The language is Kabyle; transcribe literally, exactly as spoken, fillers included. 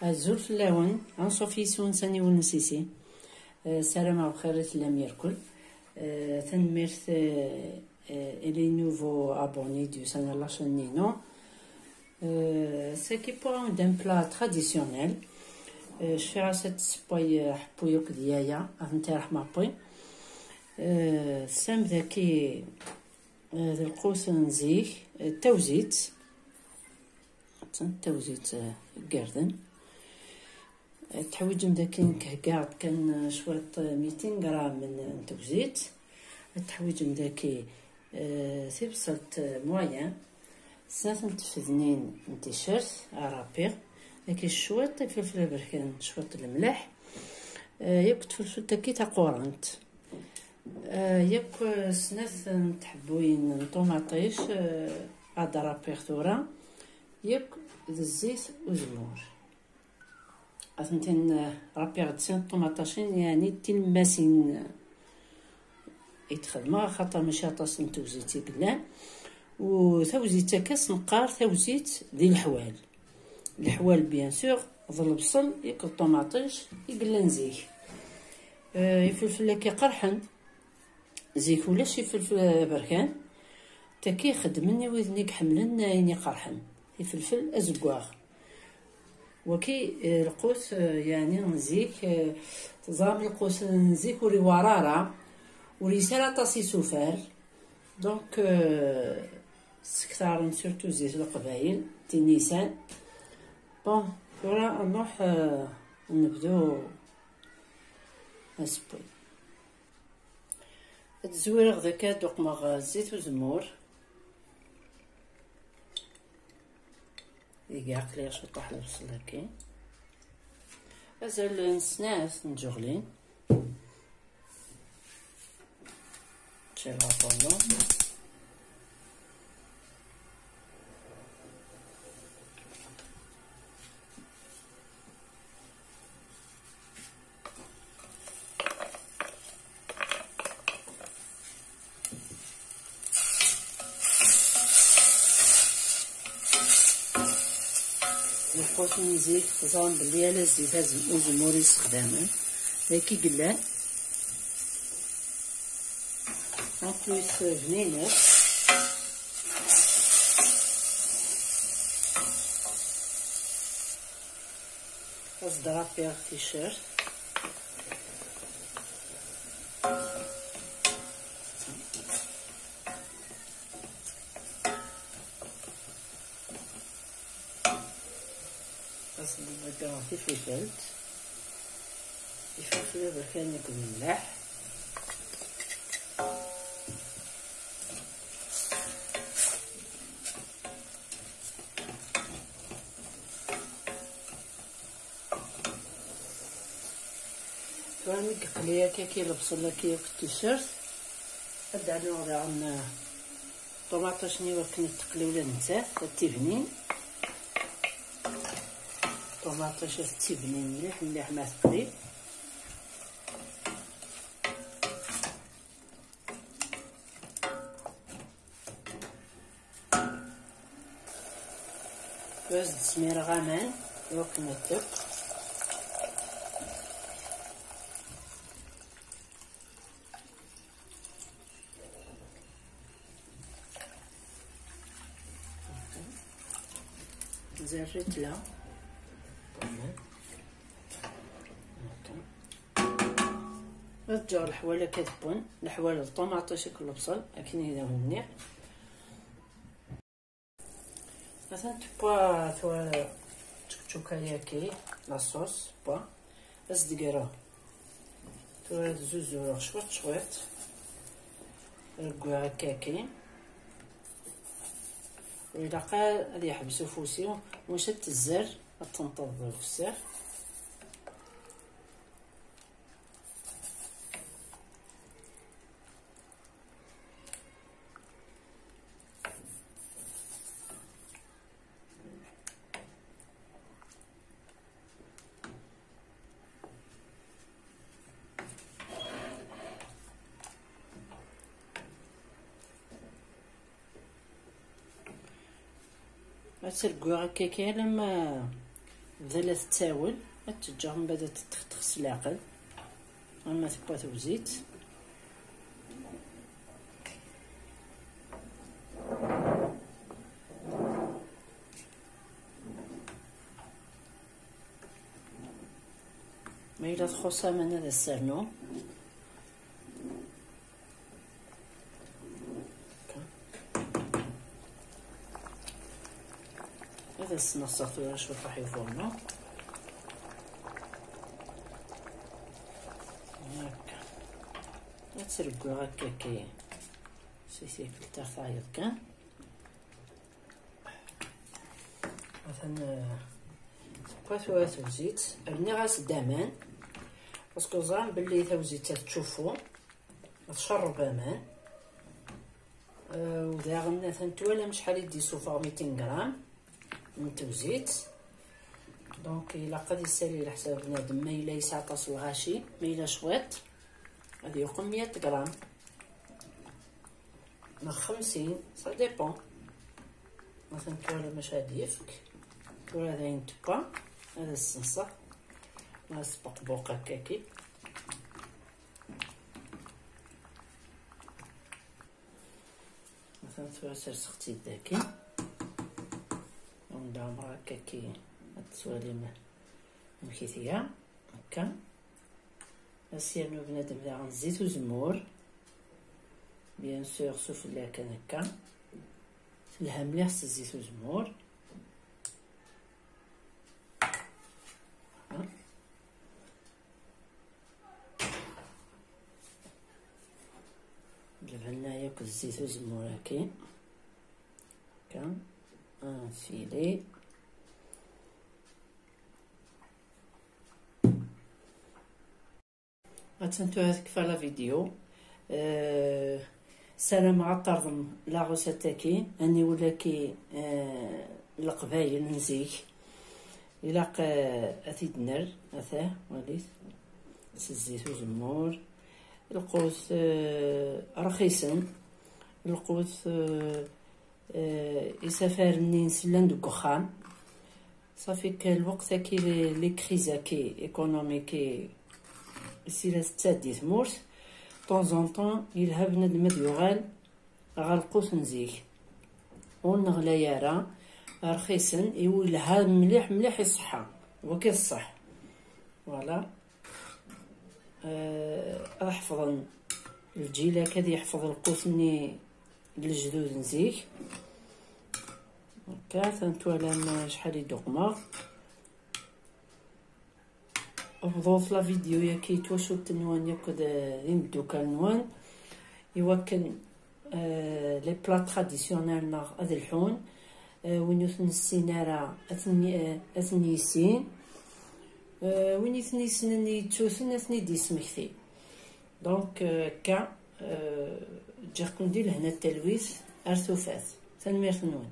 Azul fell-awen, anṣuf yis-wen s aniwel n Sisi. Eh, ssarameɣ bxir i tellam yerkul. Eh, tanemmirt, eh, eh, i les nouveaux abonnés d-yusan ɣer la chaîne-inu. Eh, ass-agi wwiɣ-awen-d un plat traditionnel. Eh, cfiɣ-as ad tessewway, eh, ḥeppu akked yaya, ad tent-iṛeḥ Maɛṭi. Eh, tesɛam daki, eh, d lqut n zik, eh, d tawzit. Attan tawzit, eh, igerrden. Eh, teḥwiǧem daki, nekk heggaɣ-d kan, eh, cwiṭ, eh, mitin gram n, n tawzit. Teḥwiǧem daki, eh, tibṣelt, eh, moyen, snat n tfednin n ticcert, ara rpiɣ, daki cwiṭ ifelfel aberkan, cwiṭ lemleḥ, eh, yakk tfelfelt-agi taqurant. Eh, yakk, eh, snat n tḥebbuyin n ṭumaṭic, eh, ad rpiɣ tura, yakk d zzit uzemmur. Ad tent-in, eh, rpiɣ-d sin ṭumaṭicin, yeɛni d tilemmasin, eh, i d-xedmeɣ, axaṭer mačči aṭas n tewzit i yellan. U tawzit akka s-neqqar tawzit di leḥwal. Leḥwal, bien sûr, d lebṣel yakk d ṭumaṭic i yellan zik. Eh, ifelfel-agi qerḥen. Zik ulac ifelfel aberkan. Taki xeddmen i widen i iḥemmlen ayen iqerḥen. Ifelfel azeggaɣ. Waki, eh, lqut, eh, yeɛni n zik, eh, teẓram lqut n zik ur iwar ara, ur yesɛi ara aṭas isufar. Donc, eh, ssektaren surtout zzit leqbayel, tinisan. Bon, tura ad nruḥ, eh, nebdu asewwi. Ad zwireɣ daki, ad d-uqmeɣ zzit uzemmur. Iga aql-i ciṭuḥ lebṣel-agi. Azal n snat n tǧuɣlin. Ččiɣ aṭulun. Lqut n zik, teẓram belli ala zzit az-, uzemmur i yessexdamen. Dagi yellan. En plus, bninet. Ad s-d-rpiɣ ticcert. Ad s-d-ḍeggreɣ tififelt. Ifelfel aberkan akked lemleḥ. Tura mi yeqli akka ki lebṣel akka akk ticcert, ad d-rnuɣ daɣen, eh, ṭumaṭic-nni wakken ad teqli ula d nettat, ad tibnin. Ṭumaṭic ad tibnin mliḥ, mliḥ ma teqli. Tura ad s-d-smireɣ aman i wakken ad tekk. Mazal rritla. Ad ǧǧeɣ leḥwal akka ad wwen, leḥwal d ṭumaṭic akked lebṣel, akken i d awen-nniɣ. Atan tewwa tura tčukčuka-yagi, la sauce, tewwa. Ad s-d-greɣ. Tura ad zuzureɣ cwiṭ, cwiṭ. Reggaɣ akka-agi. Ur ilaq ara ad yeḥbes ufus-iw, maca ad tezzer, ad tenṭeḍ ufessir. Ad tt-reggaɣ akka kan alamma Tebda la tettawel, ad teǧǧeɣ mbaɛd ad teṭṭexṭex s leɛqel. Ama tewwa tewzit. Ma yella txuṣṣ aman ad as-rnu. Ad as-sneɣseɣ tura cwiṭ aḥifuṛnu. Akka. Ad tt-regleɣ akka kan. Si tikkelt ar tayeḍ kan. Atan, eh, tewwa tura tewzit. Rniɣ-as-d aman. Parce que ẓran belli tawzit ad tcuffu. Tcerreb aman. Eh, u daɣen atan twalam acḥal i d-isuffeɣ mitin gram n tewzit. Donc, ilaq ad isali leḥsab bnadem ma yella yesɛa aṭas lɣaci, ma yella cwiṭ, ad yuqem meyya gram. Neɣ xemsin, ça dépend. Atan twalam acu ad d-yefk. Tura d ayen tewwa, ad as-senseɣ. Ma as-tbuqbuq akkaki. Atan tura serseɣ-tt-id daki. Anda ɛemreɣ akkaki ad twalim amek i tga. Akka. Ad s-yernu bnadem daɣen zzit uzemmur. Bien sûr, sufella kan akka. Telha mliḥ s zzit uzemmur. Ha. Lbenna yakk zzit uzemmur-agi. Akka. Anfili. Attan tura tekfa la vidéo. Euh, ssarameɣ ad terḍem la recette-agi, aniwel-agi, euh, n Leqbayel n zik. Ilaq, euh, ad t-id-nerr, atah, walit. S zzit uzemmur. Lqut, euh, rxisen. Lqut, euh, euh, isafaren-nni llan deg uxxam. Safi kan lweqt-agi, les, les crises-agi économiques i, i s la tettaddi tmurt, de temps en temps, yelha bnadem ad yuɣal ɣer lqut n zik. Ur neɣlay ara, rxisen, i yelha mliḥ, mliḥ i ṣṣeḥḥa. Wagi d ṣṣeḥ. Voilà. Euh, ad ḥefḍen lǧil-agi, ad yeḥfeḍ lqut-nni n lejdud n zik. Akka, atan twalam acḥal i d-uqmeɣ. Bḍut la vidéo-yagi i twacult-nwen yakk d, d imeddukal-nwen, i wakken, euh, les plats traditionnels-nneɣ ad lḥun. Euh, win ur ten-nessin ara, ad ten-, euh, ad ten-yissin. Euh, win i ten-yessnen yettuten, ad ten-id-yesmekti. Donc, euh, akka, euh, ǧǧiɣ-ken di lehna d talwit, ar tufat. Tanemmirt-nwen.